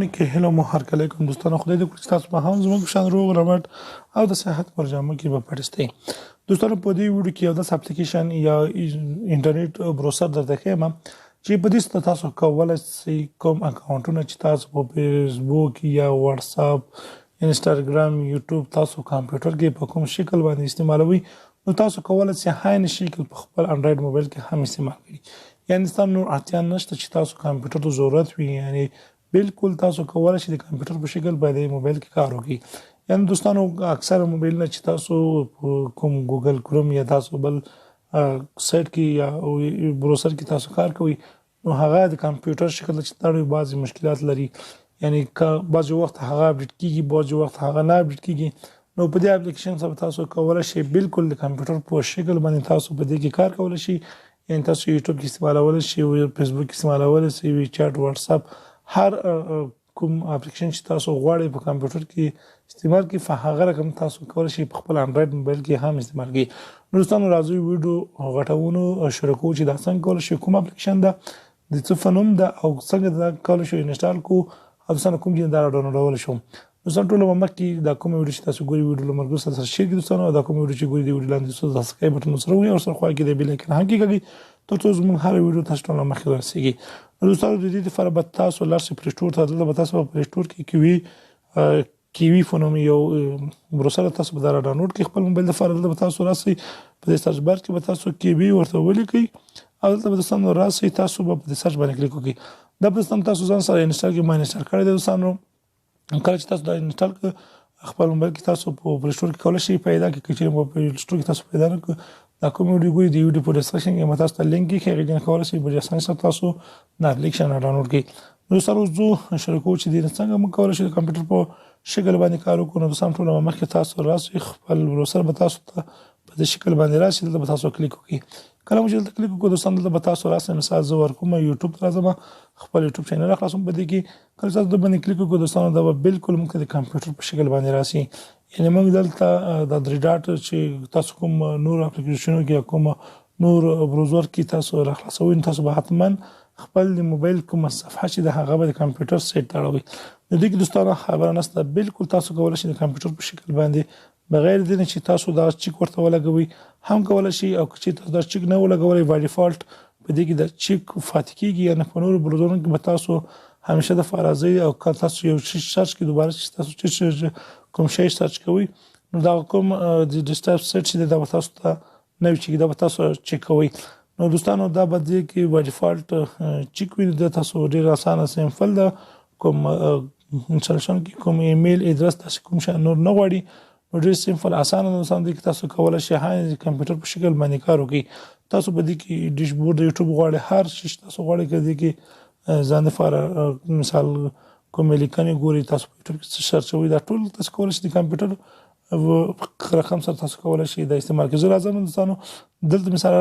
نیکه هیله مو هرکلی کوم دوستانو. خدای دې وکړي چې تاسو به هم زموږ په شان روغ رمټ او د صحت پر جامو کې به پټ دوستانو، په دې ویډیو کې یو داسې اپلیکیشن یا انټرنیټ بروسر درته ښیم چې په دې سره تاسو کولی شئ کوم اکاونټونه چې تاسو په فیسبوک یا واتساپ، انستاګرام، یوټیوب تاسو کمپیوټر کې په کوم شکل باندې استعمالوئ، نو تاسو کولی شئ عین شکل په خپل انډراید موبایل کې هم استعمال کړئ. یعنی ستاسو نور اړتیا نشته چې تاسو کمپیوټر ته ضرورت وي، یعنی بالکل تاسو کولی شئ د کمپیوټر په شکل باندې موبایل کې کار وکړئ. یعنی دوستانو، اکثره موبایلونه چې تاسو کوم ګوګل کروم یا تاسو بل سایت کې یا بروسر کې تاسو کار کوئ، نو هغه د کمپیوټر شکل چې تاړي بعضی مشکلات لري، یعنی که بعضی وخت هغه اپډیټ کیږي، بعضی وخت هغه نه اپډیټ کیږي. نو په دې اپلیکیشن سره تاسو کولی شئ بالکل د کمپیوټر په شکل باندې تاسو په دې کې کار کولی شئ. یعنی تاسو یوټیوب کې استعمالولی شئ، فیسبوک کې استعمالولی شئ، وی چاټ، واتساپ، هر کوم اپلیکیشن چې تاسو غواړئ په کمپیوټر کې استعمال کړئ، په هغه رقم تاسو کولی شئ په خپل انډراید موبایل کې هم استعمال کړئ. نو دوستانو، راځئ ویډیو غټونو شروع کوو چې دا څنګه کولی شئ، کوم اپلیکیشن ده، د څه په نوم ده او څنګه دا کولی شو انسټال کړو او دوستانو کوم چې دا ډاونلوډولی شو. دوستان، ټول مخکې دا کوم ویډیو چې تاسو ګورئ، ویډیو له ملګرو سره شیر کړئ دوستانو. دا کوم ویډیو چې ګورئ، د ویډیو لاندې څو سبسکرایب بټن سره وي او سره خوا کې د بیل آیکن هم کېکاږئ تر څو زموږ هر ویډیو تاسو ټول مخکې ورسیږي. نو دوستانو، د دې لپاره به تاسو لاړ شئ پلی سټور ته. دلته به تاسو په پلی سټور کې کیوي په نوم یو بروسر تاسو به دا ډاونلوډ کړئ خپل موبایل لپاره. دلته به تاسو راسئ، په دې سرچ بار کې به تاسو کیوي ورته ولیکئ او دلته به دوستانو راسئ، تاسو به په دې سرچ باندې کلیک وکړئ. دا دوستان تاسو ځان سره انسټال کړئ، ما انسټال کړی دی دوستانو. کله چې تاسو دا انسټال کړئ خپل موبایل کې، تاسو په پلی سټور کې کولی شئ پیدا کړئ. که چېرې په پلی سټور کې تاسو پیدا نه کړئ، دا کوم ویډیو ګورئ، د ویډیو په ډسکرپشن کې ما تاسو ته لینک کې هغه جن کولی شئ په اسانۍ سره تاسو دا اپلیکیشن ډاونلوډ کړئ. نو دوستانو، اوس ځو شروع کوو چې دې څنګه موږ کولی شو د کمپیوټر په شکل باندې کار وکړو. نو دوستان، ټول مخکې تاسو راسئ، خپل بروسر به تاسو ته په دې شکل باندې راشي. دلته به تاسو کلیک وکړئ. کله مو چې دلته کلیک وکړو دوستان، دلته به تاسو راسئ. مثال زه ورکوم یوټیوب ته راځم، خپل یوټیوب چینل خلاصوم. په دې کې کله چې تاسو باندې کلیک وکړو دوستانو، دا به بالکل موږ ته د کمپیوټر په شکل باندې راشي. یعنی موږ دلته دا درې ډاټ چې تاسو کوم نور اپلیکیشنونو کې یا کوم نور بروزر کې تاسو راخلاصوئ، نو تاسو به حتما خپل د موبایل کومه صفحه چې د هغه به د کمپیوټر سیټ ته اړوئ. نو دې کې دوستانو خبره نشته، بالکل تاسو کولی شئ د کمپیوټر په شکل باندې بغیر دې نه چې تاسو دا چیک ورته ولګوئ هم کولی شئ، او که چېرې تاسو دا چیک نه ولګوئ، بای ډیفالټ په دې کې دا چیک پاتې کېږي. یعنی په نورو بروزرونو کې به تاسو همیشه د فارازئ او که تاسو یو شی سرچ کړئ، دوباره چې تاسو چې کوم شی سرچ کوئ، نو دا کوم د ډیسکټاپ سیټ چې دی، دا به تاسو ته نه وي چې دا به تاسو چیک کوئ. نو دوستانو، دا به دې کې بای ډیفالټ چیک وي. دا تاسو ډېر اسانه سمپل ده، کوم انسټالیشن کې کوم ایمیل ادرس تاسو کوم شی نور نه غواړي، نو ډېر سمپل اسانه ده دوستانو. دې کې تاسو کولی شئ د کمپیوټر په شکل باندې کار وکړئ. تاسو په دې کې ډیشبورډ د یوټیوب غواړئ، هر شی چې تاسو غواړئ، که دې کې ځان لپاره مثال کومې لیکنې ګورئ، تاسو په یوټیوب کې څه سرچوئ، دا ټول تاسو کولی شئ د کمپیوټر رقم سره تاسو کولی شئ دا استعمال کړئ. زه راځم دوستانو، دلته مثال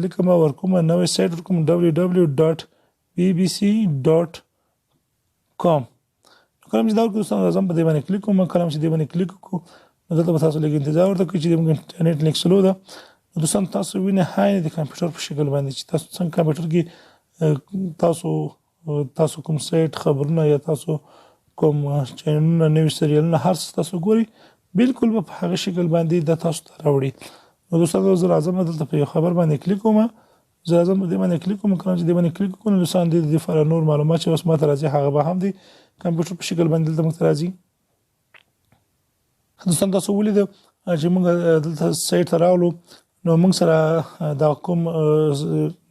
لیکم ورکوم، نوی سایټ ورکوم www.bbc.com. کله چې دا ورکړو دوستانو، راځم په دې باندې کلیک کوم. کله چې دې باندې کلیک وکړو، نو دلته به تاسو لږ انتظار ورته کوئ چې موږ انټرنیټ لږ سلو ده. نو دوستان، تاسو وینئ هاي د کمپیوټر په شکل باندې چې تاسو څنګه کمپیوټر کې تاسو کوم سایټ خبرونه یا تاسو کوم چینلونه، نوي سریالونه، هر څه تاسو ګورئ، بالکل به په هغه شکل باندې دا تاسو ته راوړي. نو دوستان، زه راځم دلته په یو خبر باندې کلیک کوم. زه راځم په دې باندې کلیک کوم. کله چې دې باندې کلیک وکړم دوستان، دې لپاره نور معلومات چې اوس ماته راځي، هغه به هم د کمپیوټر په شکل باندې دلته موږ ته راځي. دوستان، تاسو ولید چې موږ دلته سایټ ته راغلو، نو موږ سره دا کوم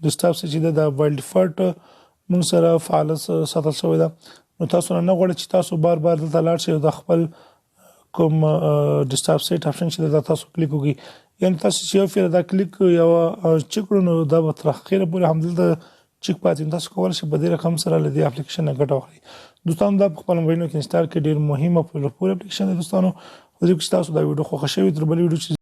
ډیسکټاپ چې ده، دا بای ډیفالټ موږ سره فعال ساتل شوی ده. نو تاسو نه غواړئ چې تاسو بار بار دلته لاړ شئ او د خپل کوم ډیسکټاپ سیټ اپشن چې ده تاسو کلیک وکړئ. یعنی تاسو چې یو فیر دا کلیک یو چک کړو، نو دا به تر اخره پورې همدلته چک پاتې. تاسو کولی شئ په دې رقم سره له دې اپلیکیشن نه ګټه واخلئ. دوستانو، دا په خپل موبایلونو کې انسټال کړئ، ډېر مهم او په زړه پورې اپلیکیشن دی دوستانو. خو دې کې چې تاسو دا ویډیو خوښه شوې، تر بلې ویډیو چې